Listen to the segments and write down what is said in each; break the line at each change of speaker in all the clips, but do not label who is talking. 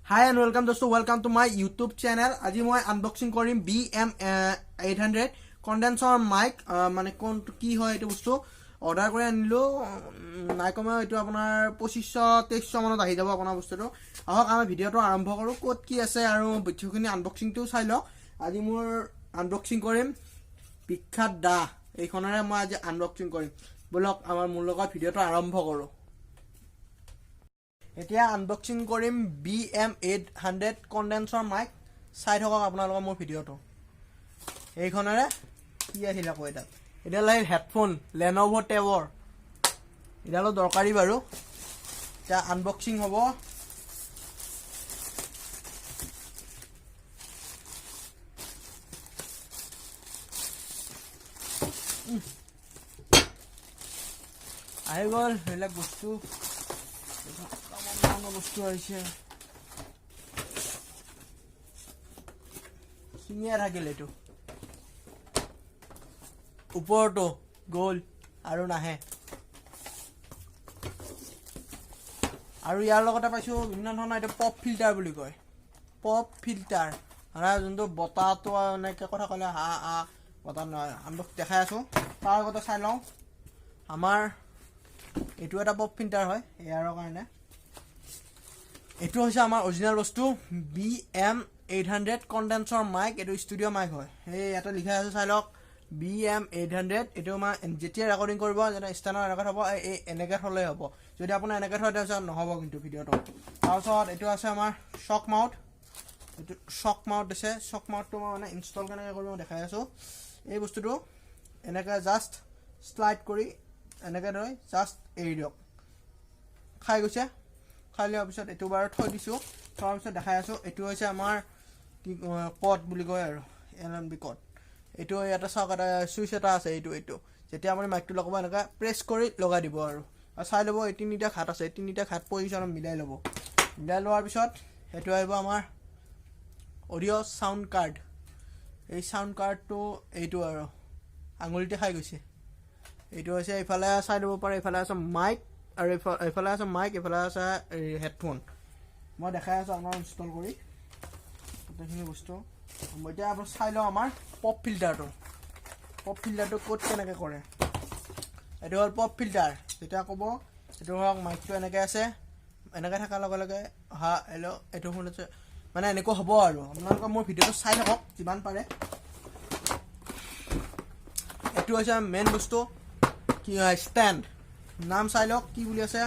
High and welcome দোস্ত, welcome to my YouTube channel. আজি মই আনবক্সিং কৰিম BM 800 কণ্ডেনচৰ মাইক। মানে কোনটো কি হয়, এইটো বস্তু অৰ্ডাৰ কৰি আনিলোঁ। নাই কমেও এইটো আপোনাৰ 2500 2300 মানত আহি যাব আপোনাৰ বস্তুটো। আহক, আমাৰ ভিডিঅ'টো আৰম্ভ কৰোঁ। ক'ত কি আছে আৰু বস্তুখিনি আনবক্সিংটোও চাই লওক। আজি মোৰ আনবক্সিং কৰিম বিখ্যাত দা, এইখনেৰে মই আজি আনবক্সিং কৰিম। ব'লক, আমাৰ মোৰ লগত ভিডিঅ'টো আৰম্ভ কৰোঁ। এতিয়া আনবক্সিং কৰিম BM 800 কণ্ডেনচৰ মাইক। চাই থাকক আপোনালোকৰ মোৰ ভিডিঅ'টো। এইখনেৰে কি আহিল আকৌ এডাল? এডাল আহিল হেডফোন, লেন'ভ' টেবৰ। এডালো দৰকাৰী বাৰু। এতিয়া আনবক্সিং হ'ব। আহি গ'ল এইবিলাক বস্তু, তামাম বস্তু আহিছে। ছিঙিয়ে থাকিল এইটো। ওপৰটো গ'ল আৰু নাহে। আৰু ইয়াৰ লগতে পাইছোঁ বিভিন্ন ধৰণৰ, এইটো পপ ফিল্টাৰ বুলি কয়। পপ ফিল্টাৰ মানে যোনটো বতাহটো এনেকৈ কথা ক'লে হা আ বতাহ নহয়। আনবক্স দেখাই আছোঁ, তাৰ আগতে চাই লওঁ। আমাৰ এইটো এটা পপ ফিল্টাৰ হয় এয়াৰৰ কাৰণে। এইটো হৈছে আমাৰ অৰিজিনেল বস্তু, BM 800 কণ্ডেনচৰ মাইক। এইটো ষ্টুডিঅ' মাইক হয়। সেই ইয়াতে লিখা আছে, চাই লওক, BM 800। এইটো আমাৰ যেতিয়া ৰেকৰ্ডিং কৰিব, যেতিয়া ষ্টেণ্ডত এনেকৈ থ'ব, এই এনেকৈ থ'লেই হ'ব। যদি আপোনাৰ এনেকৈ থয়, তাৰপিছত নহ'ব কিন্তু ভিডিঅ'টো। তাৰপিছত এইটো আছে আমাৰ শ্বক মাউথ। এইটো শ্বক মাউথ দিছে। শ্বক মাউথটো মই মানে ইনষ্টল কেনেকৈ কৰিব মই দেখাই আছোঁ। এই বস্তুটো এনেকৈ জাষ্ট শ্লাইড কৰি এনেকৈ ধৰি জাষ্ট এৰি দিয়ক, খাই গৈছে। খাই লোৱাৰ পিছত এইটো বাৰু থৈ দিছোঁ। থোৱাৰ পিছত দেখাই আছোঁ, এইটো হৈছে আমাৰ কি কট বুলি কয় আৰু, এল এন বি কট। এইটো ইয়াতে চাওক, এটা চুইচ এটা আছে। এইটো যেতিয়া আপুনি মাইকটো লগাব, এনেকৈ প্ৰেছ কৰি লগাই দিব আৰু চাই ল'ব, এই তিনিটা ঘাট আছে, এই তিনিটা ঘাট পজিশ্যনত মিলাই ল'ব। মিলাই লোৱাৰ পিছত সেইটো আহিব আমাৰ অডিঅ' চাউণ্ড কাৰ্ড। এই চাউণ্ড কাৰ্ডটো এইটো আৰু আঙুলিতে খাই গৈছে। এইটো হৈছে, এইফালে চাই ল'ব পাৰে, এইফালে আছে মাইক আৰু এইফালে আছে মাইক, এইফালে আছে হেডফোন। মই দেখাই আছোঁ আপোনাৰ ইনষ্টল কৰি গোটেইখিনি বস্তু। মই এতিয়া আপোনাৰ চাই লওঁ আমাৰ পপ ফিল্টাৰটো। পপ ফিল্টাৰটো ক'ত কেনেকৈ কৰে। এইটো হ'ল পপ ফিল্টাৰ। যেতিয়া ক'ব, এইটো ধৰক মাইকটো এনেকৈ আছে, এনেকৈ থকাৰ লগে লগে হা হেল্ল' এইটো শুনিছে, মানে এনেকুৱা হ'ব। আৰু আপোনালোকে মোৰ ভিডিঅ'টো চাই থাকক যিমান পাৰে। এইটো হৈছে মেইন বস্তু, কি হয়, ষ্টেণ্ড। নাম চাই লওক কি বুলি আছে,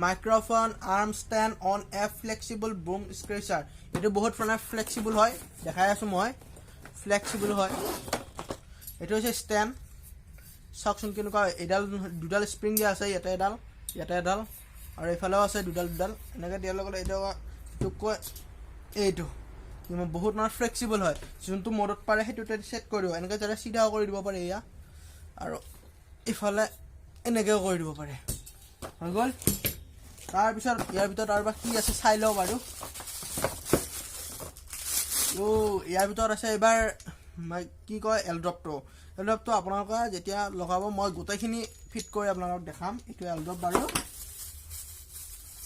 microphone arm stand on a flexible boom stretcher। এইটো বহুত মানে ফ্লেক্সিবল হয়, দেখাই আছোঁ মই, ফ্লেক্সিবল হয়। এইটো হৈছে ষ্টেণ্ড। চাওকচোন কেনেকুৱা, এইডাল দুডাল স্প্ৰিং দিয়া আছে, ইয়াতে এডাল, ইয়াতে এডাল আৰু এইফালেও আছে দুডাল দুডাল। এনেকৈ দিয়াৰ লগে লগে এইটো কয়, এইটো বহুত মানে ফ্লেক্সিবল হয়। যোনটো মডত পাৰে সেইটোতে ছেট কৰি দিব। এনেকৈ যাতে চিধাও কৰি দিব পাৰে এয়া, আৰু ইফালে এনেকৈও কৰি দিব পাৰে। হৈ গ'ল। তাৰপিছত ইয়াৰ ভিতৰত আৰু বা কি আছে চাই লওঁ বাৰু। অ' ইয়াৰ ভিতৰত আছে এইবাৰ কি কয়, এলড্ৰপটো। এলড্ৰপটো আপোনালোকে যেতিয়া লগাব, মই গোটেইখিনি ফিট কৰি আপোনালোকক দেখাম। এইটো এলড্ৰপ বাৰু।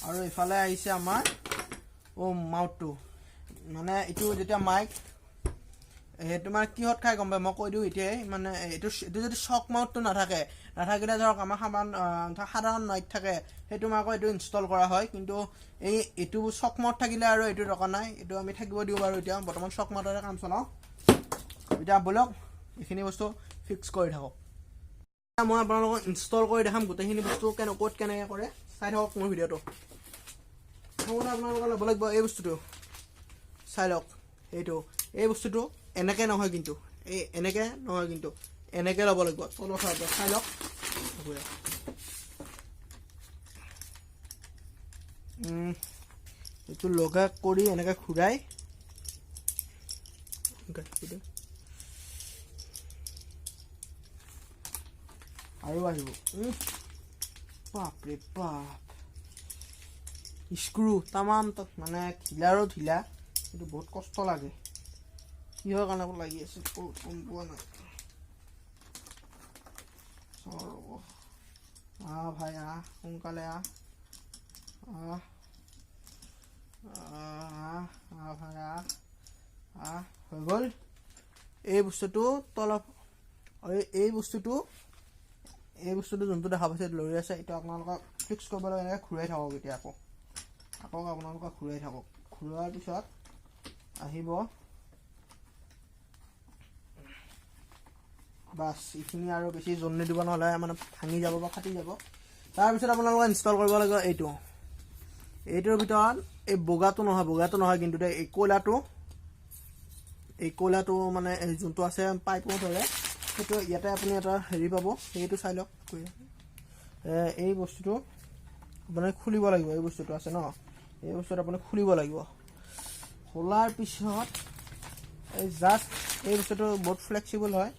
আৰু ইফালে আহিছে আমাৰ অ' মাউথটো। মানে এইটো যেতিয়া মাইক, সেইটো মানে কিহত খাই গম পাই, মই কৈ দিওঁ এতিয়াই। মানে এইটো যদি শ্বক মাউথটো নাথাকে, নাথাকিলে ধৰক আমাৰ সাধাৰণ মাইক থাকে, সেইটো মাইকত এইটো ইনষ্টল কৰা হয়। কিন্তু এইটো শ্বক মাউথ থাকিলে আৰু এইটো দৰকাৰ নাই, এইটো আমি থাকিব দিওঁ বাৰু। এতিয়া বৰ্তমান শ্বক মাউথৰে কাম চলাওঁ। এতিয়া ব'লক, এইখিনি বস্তু ফিক্স কৰি থাকক। এতিয়া মই আপোনালোকক ইনষ্টল কৰি দেখাম গোটেইখিনি বস্তু ক'ত কেনেকৈ কৰে। চাই থাকক মোৰ ভিডিঅ'টো। প্ৰথমতে আপোনালোকে ল'ব লাগিব এই বস্তুটো। চাই লওক, এইটো এই বস্তুটো এনেকৈ নহয় কিন্তু, এই এনেকৈ নহয় কিন্তু, এনেকৈ ল'ব লাগিব তলৰ ফালৰ পৰা। চাই লওক, এইটো লগা কৰি এনেকৈ ঘূৰাই এনেকৈ আৰু আহিব। বাপৰে বাপ, স্ক্ৰু তামাম মানে ঢিলাৰো ঢিলা। কিন্তু বহুত কষ্ট লাগে। কিহৰ কাৰণে লাগি আছে বহুত গম পোৱা নাই। ৰ'ব, আহ ভাই, আহ, সোনকালে আহ, আহ। হৈ গ'ল। এই বস্তুটো তলত, এই বস্তুটো, এই বস্তুটো যোনটো দেখা পাইছে লৰি আছে, এইটো আপোনালোকক ফিক্স কৰিব লাগে। এনেকৈ ঘূৰাই থাকক। এতিয়া আকৌ আকৌ আপোনালোকে ঘূৰাই থাকক। ঘূৰোৱাৰ পিছত আহিব, বাছ এইখিনি। আৰু বেছি জোৰ নিদিব, নহ'লে মানে ভাঙি যাব বা ফাটি যাব। তাৰপিছত আপোনালোকে ইনষ্টল কৰিব লাগিব এইটো। এইটোৰ ভিতৰত এই বগাটো নহয়, বগাটো নহয় কিন্তু দেই, এই ক'লাটো, এই ক'লাটো মানে এই যোনটো আছে পাইপৰ দৰে, সেইটো ইয়াতে আপুনি এটা হেৰি পাব, সেইটো চাই লওক। এই বস্তুটো আপুনি খুলিব লাগিব। এই বস্তুটো আছে ন, এই বস্তুটো আপুনি খুলিব লাগিব। খোলাৰ পিছত এই জাষ্ট এই বস্তুটো বহুত ফ্লেক্সিবল হয়।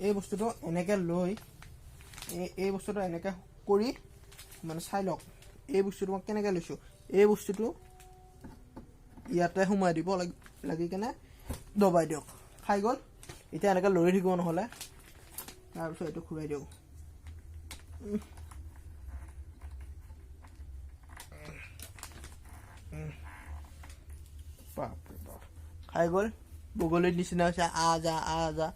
এই বস্তুটো এনেকৈ লৈ এই বস্তুটো এনেকৈ কৰি মানে চাই লওক, এই বস্তুটো মই কেনেকৈ লৈছোঁ। এই বস্তুটো ইয়াতে সোমাই দিব লাগি কেনে দবাই দিয়ক, খাই গ'ল। এতিয়া এনেকৈ লৰি থাকিব নহ'লে। তাৰপিছত এইটো ঘূৰাই দিয়ক। বাপৰে বাপ, খাই গ'ল, বগলীৰ নিচিনা হৈছে। আ যা, আ যা।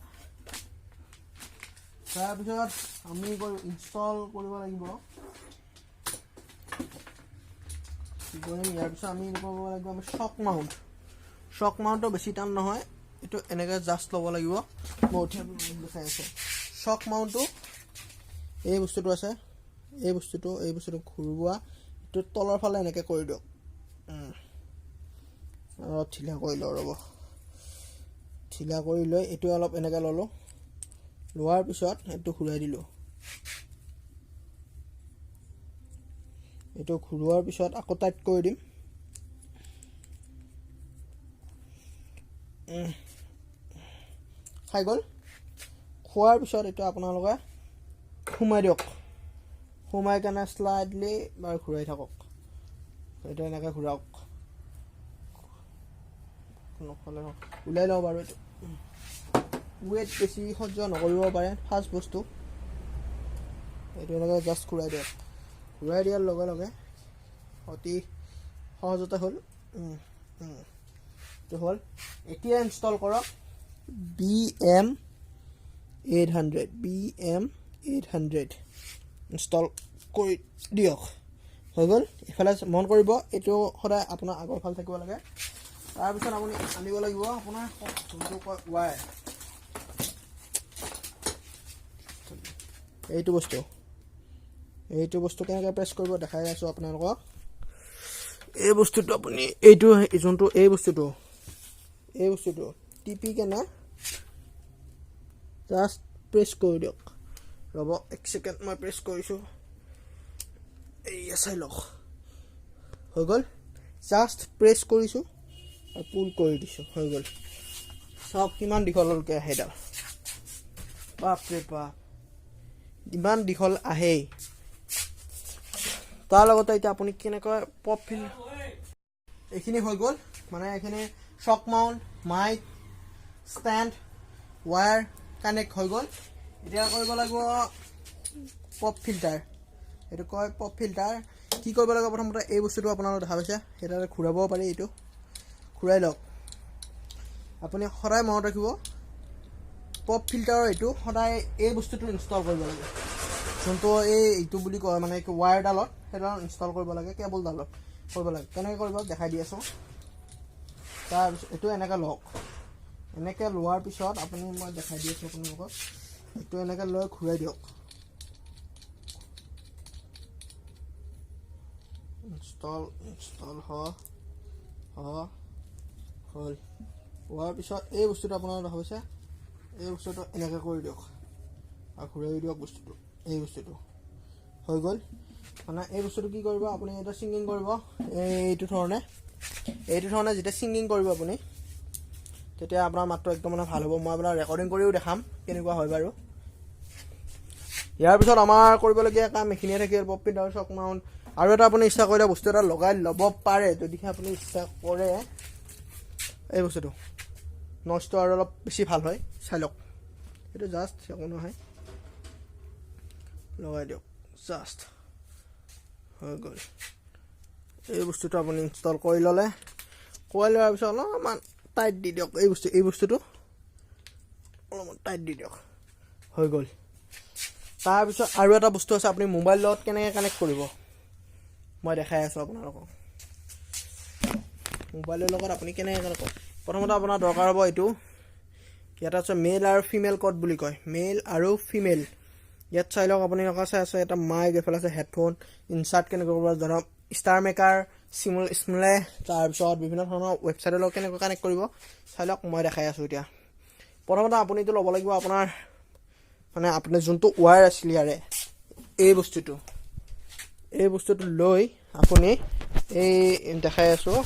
তাৰপিছত আমি ইনষ্টল কৰিব লাগিব। কি কৰিম ইয়াৰ পিছত? আমি কৰিব লাগিব আমি শ্বক মাউণ্ট। শ্বক মাউণ্টটো বেছি টান নহয়। এইটো এনেকৈ জাষ্ট ল'ব লাগিব। মই উঠি দেখাই আছে। শ্বক মাউণ্টটো এই বস্তুটো আছে, এই বস্তুটো, এই বস্তুটো ঘূৰোৱা, এইটো তলৰ ফালে এনেকৈ কৰি দিয়ক। অলপ ঢিলা কৰি লওঁ, ৰ'ব। ঢিলা কৰি লৈ এইটো অলপ এনেকৈ ল'লোঁ। লোৱাৰ পিছত এইটো ঘূৰাই দিলোঁ। এইটো ঘূৰোৱাৰ পিছত আকৌ টাইট কৰি দিম। খাই গ'ল। খোৱাৰ পিছত এইটো আপোনালোকে সোমাই দিয়ক। সোমাই কেনে শ্লাইডলি বাৰু ঘূৰাই থাকক। এইটো এনেকৈ ঘূৰাওক। নখলে ওলাই লওঁ বাৰু। এইটো ৱেইট বেছি সহ্য নকৰিব পাৰে, ফাৰ্ষ্ট বস্তু। এইটো এনেকৈ জাষ্ট ঘূৰাই দিয়ক। ঘূৰাই দিয়াৰ লগে লগে অতি সহজতে হ'ল। এইটো হ'ল। এতিয়া ইনষ্টল কৰক BM 800, BM 800 install কৰি দিয়ক। হৈ গ'ল। ইফালে মন কৰিব, এইটো সদায় আপোনাৰ আগৰ ফাল থাকিব লাগে। তাৰপিছত আপুনি আনিব লাগিব আপোনাৰ যোনটো কয় ৱায়াৰ, এইটো বস্তু। এইটো বস্তু কেনেকৈ প্ৰেছ কৰিব দেখাই আছোঁ আপোনালোকক। এই বস্তুটো আপুনি এইটো যোনটো এই বস্তুটো, এই বস্তুটো টিপি কেনে জাষ্ট প্ৰেছ কৰি দিয়ক। ৰ'ব এক ছেকেণ্ড, মই প্ৰেছ কৰিছোঁ। এইয়া চাই লওক, হৈ গ'ল। জাষ্ট প্ৰেছ কৰিছোঁ আৰু পুল কৰি দিছোঁ, হৈ গ'ল। চাওক কিমান দীঘললৈকে আহে এইডাল। বাপৰে বাপ, ইমান দীঘল আহেই। তাৰ লগতে এতিয়া আপুনি কেনেকৈ পপ ফিল, এইখিনি হৈ গ'ল। মানে এইখিনি shock mount, mic stand, wire connect হৈ গ'ল। এতিয়া কৰিব লাগিব পপ ফিল্টাৰ। এইটো কয় পপ ফিল্টাৰ। কি কৰিব লাগিব? প্ৰথমতে এই বস্তুটো আপোনালোকে দেখা পাইছে, সেইটা ঘূৰাবও পাৰি। এইটো ঘূৰাই লওক। আপুনি সদায় মনত ৰাখিব, পপ ফিল্টাৰৰ এইটো সদায় এই বস্তুটো ইনষ্টল কৰিব লাগে, যোনটো এইটো বুলি কয়, মানে ৱায়াৰডালত, সেইডালত ইনষ্টল কৰিব লাগে, কেবলডালত কৰিব লাগে। কেনেকৈ কৰিব দেখাই দি আছোঁ। তাৰপিছত এইটো এনেকৈ লওক। এনেকৈ লোৱাৰ পিছত আপুনি, মই দেখাই দি আছোঁ আপোনালোকক, এইটো এনেকৈ লৈ ঘূৰাই দিয়ক। ইনষ্টল ইনষ্টল হ'ল। হোৱাৰ পিছত এই বস্তুটো আপোনাৰ দেখা পাইছে, এই বস্তুটো এনেকৈ কৰি দিয়ক আৰু ঘূৰাই দিয়ক বস্তুটো। এই বস্তুটো হৈ গ'ল। মানে এই বস্তুটো কি কৰিব আপুনি? এটা ছিংগিং কৰিব এইটো ধৰণে। এইটো ধৰণে যেতিয়া ছিংগিং কৰিব আপুনি, তেতিয়া আপোনাৰ মাতটো একদম মানে ভাল হ'ব। মই আপোনাক ৰেকৰ্ডিং কৰিও দেখাম কেনেকুৱা হয় বাৰু। ইয়াৰ পিছত আমাৰ কৰিবলগীয়া কাম এইখিনিয়ে থাকিল, পপ ফিল্টাৰ, শ্বক মাউণ্ট। আৰু এটা আপুনি ইচ্ছা কৰিলে বস্তু এটা লগাই ল'ব পাৰে, যদিহে আপুনি ইচ্ছা কৰে। এই বস্তুটো নইজটো আৰু অলপ বেছি ভাল হয়। চাই লওক, এইটো জাষ্ট একো নহয়, লগাই দিয়ক, জাষ্ট হৈ গ'ল। এই বস্তুটো আপুনি ইনষ্টল কৰি ল'লে। কোৱাই লোৱাৰ পিছত অলপমান টাইট দি দিয়ক। এই বস্তুটো অলপমান টাইট দি দিয়ক, হৈ গ'ল। তাৰপিছত আৰু এটা বস্তু আছে, আপুনি মোবাইলৰ লগত কেনেকৈ কানেক্ট কৰিব মই দেখাই আছোঁ আপোনালোকক। মোবাইলৰ লগত আপুনি কেনেকৈ কানেক্ট কৰিব? প্ৰথমতে আপোনাৰ দৰকাৰ হ'ব এইটো। ইয়াত আছে মেল আৰু ফিমেল কৰ্ড বুলি কয়, মেল আৰু ফিমেল। ইয়াত চাই লওক আপুনি, এনেকুৱা চাই আছে, এটা মাইক, এইফালে আছে হেডফোন। ইনচাৰ্ট কেনেকৈ কৰিব, ধৰক ষ্টাৰ মেকাৰ, চিমুল স্মুলে, তাৰপিছত বিভিন্ন ধৰণৰ ৱেবছাইটৰ লগত কেনেকৈ কানেক্ট কৰিব চাই লওক, মই দেখাই আছোঁ। এতিয়া প্ৰথমতে আপুনি এইটো ল'ব লাগিব। আপোনাৰ মানে আপুনি যোনটো ৱায়াৰ আছিল ইয়াৰে, এই বস্তুটো লৈ আপুনি এই দেখাই আছোঁ,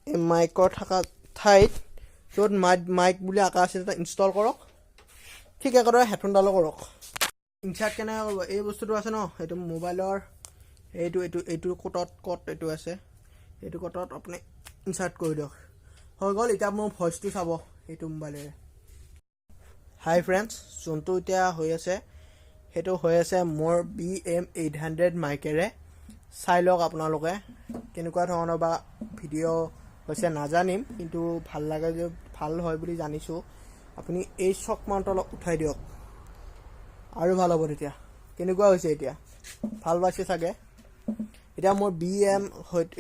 এই মাইকৰ থকা ঠাইত য'ত মাইক মাইক বুলি আঁকা আছে তাত ইনষ্টল কৰক। ঠিক একেদৰে হেডফোনডালো কৰক। ইনচাৰ্ট কেনেকৈ কৰিব? এই বস্তুটো আছে ন, এইটো মোবাইলৰ এইটো এইটো এইটো ক'ত ক'ত এইটো আছে, এইটো কটত আপুনি ইনচাৰ্ট কৰি দিয়ক, হৈ গ'ল। এতিয়া মোৰ ভইচটো চাব এইটো মোবাইলেৰে। হাই ফ্ৰেণ্ডছ, যোনটো এতিয়া হৈ আছে সেইটো হৈ আছে মোৰ BM 800 মাইকেৰে। চাই লওক আপোনালোকে কেনেকুৱা ধৰণৰ বা ভিডিঅ' হৈছে নাজানিম, কিন্তু ভাল লাগে যে ভাল হয় বুলি জানিছোঁ। আপুনি এই চক মাউণ্ট অলপ উঠাই দিয়ক, আৰু ভাল হ'ব তেতিয়া। কেনেকুৱা হৈছে এতিয়া? ভাল পাইছে চাগে। এতিয়া মোৰ বি এম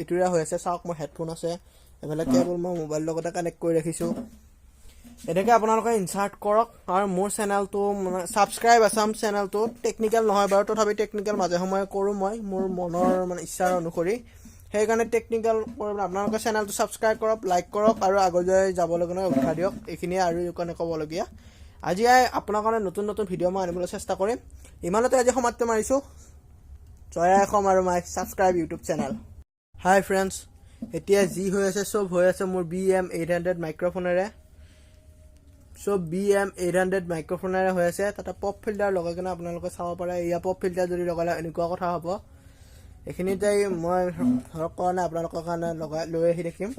এইটোৰে হৈ আছে। চাওক, মোৰ হেডফোন আছে এইফালে, কেবল মই মোবাইলৰ লগতে কানেক্ট কৰি ৰাখিছোঁ। এনেকৈ আপোনালোকে ইনচাৰ্ট কৰক আৰু মোৰ চেনেলটো মানে ছাবস্ক্ৰাইব আছাম চেনেলটো। টেকনিকেল নহয় বাৰু, তথাপি টেকনিকেল মাজে সময়ে কৰোঁ মই মোৰ মনৰ মানে ইচ্ছাৰ অনুসৰি। সেইকাৰণে টেকনিকেল কৰিবলৈ আপোনালোকে চেনেলটো ছাবস্ক্ৰাইব কৰক, লাইক কৰক আৰু আগলৈ যাবলৈ কাৰণে উৎসাহ দিয়ক। এইখিনিয়ে আৰু কাৰণে ক'বলগীয়া। আজি আপোনাৰ কাৰণে নতুন নতুন ভিডিঅ' মই আনিবলৈ চেষ্টা কৰিম। ইমানতে আজি সমাপ্ত মাৰিছোঁ। জয় আই অসম আৰু my subscribe YouTube channel. Hi friends, এতিয়া যি হৈ আছে চব হৈ আছে মোৰ BM 800 মাইক্ৰফোনেৰে। চব BM 800 মাইক্ৰফোনেৰে হৈ আছে। তাতে পপ ফিল্টাৰ লগাই কিনে আপোনালোকে চাব পাৰে। এয়া পপ ফিল্টাৰ যদি লগালে এনেকুৱা কথা হ'ব। এইখিনিতে মই ধৰক কাৰণে আপোনালোকৰ কাৰণে লগাই লৈ আহি থাকিম।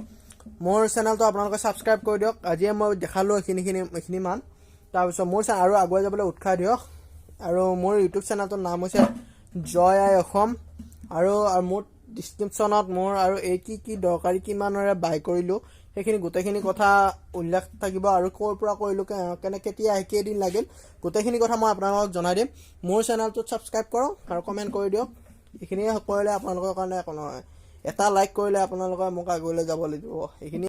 মোৰ চেনেলটো আপোনালোকে ছাবস্ক্ৰাইব কৰি দিয়ক। আজিয়ে মই দেখালোঁ এইখিনিমান। তাৰপিছত মোৰ আৰু আগুৱাই যাবলৈ উৎসাহ দিয়ক। আৰু মোৰ ইউটিউব চেনেলটোৰ নাম হৈছে জয় আই অসম। আৰু মোৰ ডিছক্ৰিপশ্যনত মোৰ আৰু এই কি কি দৰকাৰী, কিমানেৰে বাই কৰিলোঁ, সেইখিনি গোটেইখিনি কথা উল্লেখ থাকিব আৰু ক'ৰ পৰা কৰিলোঁ, কেনে, কেতিয়া, কেইদিন লাগিল, গোটেইখিনি কথা মই আপোনালোকক জনাই দিম। মোৰ চেনেলটোত ছাবস্ক্ৰাইব কৰক আৰু কমেণ্ট কৰি দিয়ক। এইখিনিয়ে কৰিলে আপোনালোকৰ কাৰণে একো নহয়। এটা লাইক কৰিলে আপোনালোকে মোক আগুৱাই যাব লাগিব। এইখিনি।